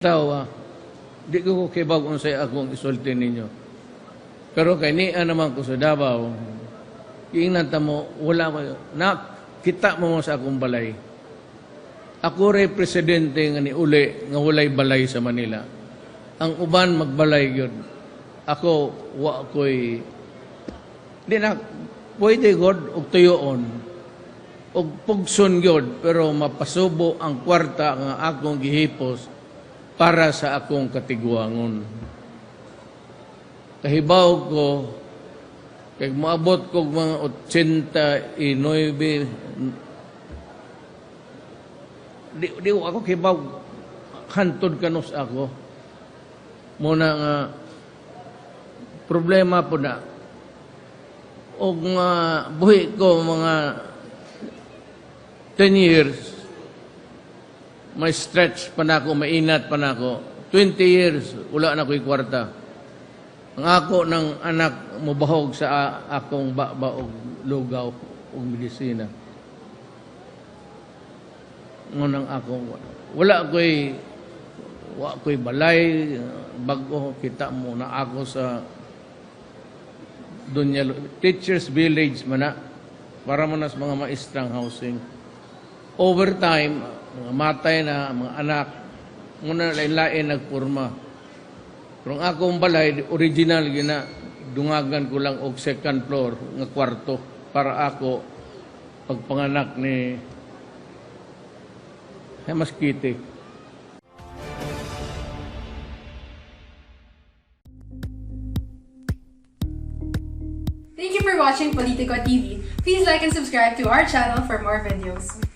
Tao, di ko kibaw unsay akong isulti ninyo. Pero kay nia naman ko sa Davao, giingnan ta mo, wala ko, na, kita mo mo sa akong balay. Ako ray presidente nga ni uli nga walay balay sa Manila. Ang uban magbalay gyud. Ako wa ko'y di na pwede god og tuyoon og pugson gyud, pero mapasubo ang kwarta nga akong gihipos para sa akong katiguangon. Kahibaw ko kay moabot kog mga 89, di ko ako kibaw hantod kanus ako. Muna nga problema po na og nga buhi ko mga 10 years, may stretch pa na ako, mainat pa na ako. 20 years, wala na ko'y kwarta. Ang ako ng anak mobahog sa akong baba og lugaw og medisina. Ngunang ako, wala ko'y balay, bago kita mo na ako sa Dunya, Teachers Village man na, para mo na sa mga maestrang housing. Over time, mga matay na, mga anak, muna lain-lain nagpurma. Pero ang akong balay, original gina, dungagan ko lang og second floor nga kwarto para ako pagpanganak ni ay mas kiti. Thank you for watching Politiko TV. Please like and subscribe to our channel for more videos.